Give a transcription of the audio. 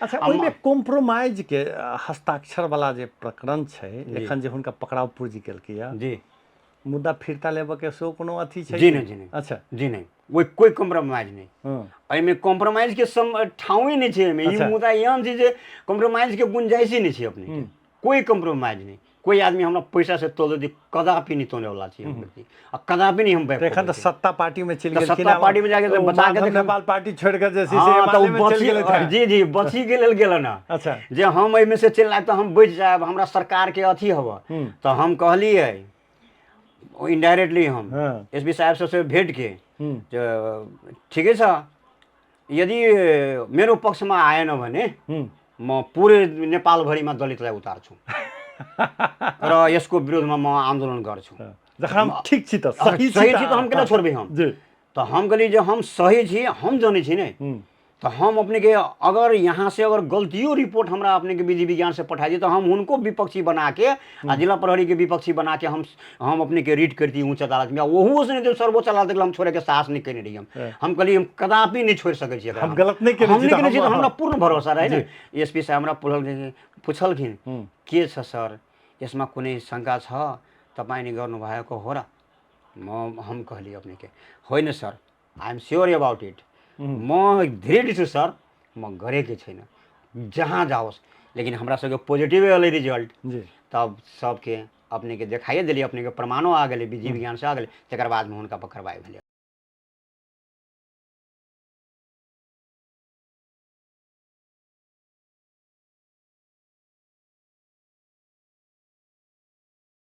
अच्छा, ओहिमे कॉम्प्रोमाइज के हस्ताक्षर वाला जे प्रकरण छै, एखन जे हुनका पकड़ाव पुर्जी केलकै जी, मुदा फिरता लेबऽ के सेहो कोनो अथी छै? जी नहि, जी नहि। अच्छा। जी नहि, ओहि कोइ कॉम्प्रोमाइज नहि। एहिमे कॉम्प्रोमाइज के ठाउँ नहि छै एहिमे। ई मुद्दा एहन छै जे कॉम्प्रोमाइज के गुंजाइशे नहि छै अपने। कोइ कॉम्प्रोमाइज नहि। कोइ आदमी हमरा पैसा से तोले दी, कदापि नहि तोले वाला छी हम व्यक्ति, आ कदापि नहि हम बैक। एखन तऽ सत्ता पार्टी में चलि गेलखिन। सत्ता पार्टी में जाके बचा के नेपाल पार्टी छोड़ के जे छै से एमाले में चलि गेलथि हैं। जी जी, बची के लेल गेल ना। जे हम एहिमे से चलि आयब तऽ हम बचि जायब, हमरा सरकार के अथी हब। तऽ हम कहलियै इनडायरेक्टली हम एस पी साहेब सबसे भेंट के जे ठिकै छ, यदि मेरो पक्षमा आएन भने म पुरै नेपालभरिमा दलितलाई उतार्छु र यसको विरोधमा म आन्दोलन गर्छु। जखन हम ठीक छी तऽ सही छी तऽ हम केना छोड़बै हम? तऽ हम कहली जे हम सही छी, हम जनै छी ने। तऽ हम अपनेके अगर यहाँ से अगर गलतियो रिपोर्ट हमरा अपनेके विधि विज्ञान से पठा दी, तऽ हम हुनको विपक्षी बनाके आ जिला प्रहरीके विपक्षी बनाके हम अपनेके रिट करती ऊँच अदालतमे। आ ओहू से नहि, सर्वोच्च अदालत हम छोड़ैके साहस नहि केने रही। हम कहली, हम कदापि नहि छोड़ि सकै छी। हम गलत नहि केने हम नहि केने छी, तऽ हमरा पूर्ण भरोसा रहै ने। एस पी साहब हमरा पुछलखिन, के छ सर, यसमा कुनै शङ्का छ, तपाईँले गर्नुभएको हो र? हम कहली अपनेके, होइन sir, I am sure about it, म दृढ छु सर, म गरेकै छैन, जहाँ जाओस्। लेकिन हमरा सबके पॉजिटिव एलै रिजल्ट। तब सबके अपनेके देखाइए देलियै, अपनेके प्रमाणो आ गेलै, विधि विज्ञान से आ गेलै। तकर बादमे हुनका पर कार्रवाई भेलै।